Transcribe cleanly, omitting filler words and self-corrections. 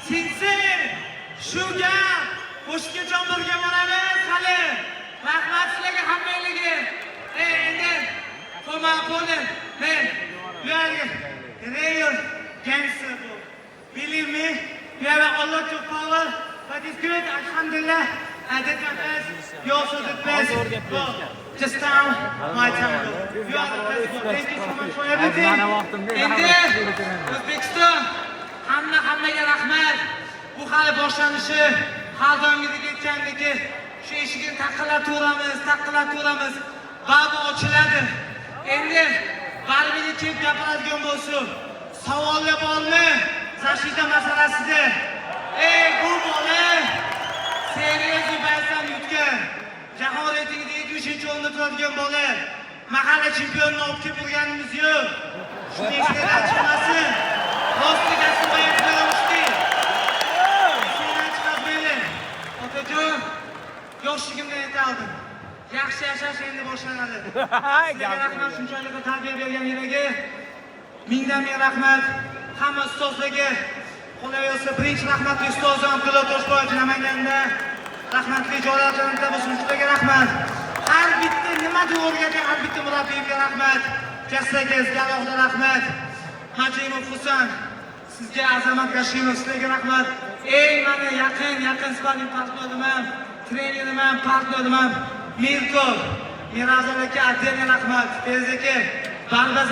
Sensei, shu gap. Qo'shiqgacha birga boramiz hali. Rahmat sizlarga hammanglarga. Ey, endi for my opponent, man, you are a real gangster, bro. Believe me, you have a lot of power, but it's good, alhamdulillah. I did my best. You also did best. Bro, just time, my time, bro. You are the best, bro. Thank you so much for everything. Endi O'zbekiston, hamma hammaga rahmat. Bu hali boshlanishi, har doimgidek aytgandek, shu eshigini taqillataveramiz, taqillataveramiz. Baribir ochiladi. Endi baribir kelib gapiradigan bo'lsin. Savollar bormi? Защита masalasida. Ey, bu bola серьезный baysan yutgan. Jahon reytingida 73-o'rinda turadigan bola. Mahalla chempionini olib kelib urganimiz yo'q. Shuni esinglardan chiqmasin. Rostligasi bilan urishdik. Esinglardan chiqarmanglar. Otajon, yoshligimdan aytardim. Yaxshi yashash endi boshlanadi. Sizlarga rahmat shunchalik tarbiya berganinglarga. Mingdan ming rahmat hamma ustozlarga. Qolaversa, birinchi rahmatli ustozim Abdulla Toshboyev Namanganda. Rahmatli joylari jannatda bo'lsin, shularga rahmat. Har bitta nimadir o'rgatgan har bitta murabbiyimga rahmat. Jasur aka, sizga alohida rahmat. Hajimov Husan, sizga, Azamat Gashimov, sizlarga rahmat. Eng mani yaqin yaqin спарринг partnerim ham, trenerim ham, partnerim ham Mirko Mirazar aka, отдельно rahmat. Feruz aka, barba.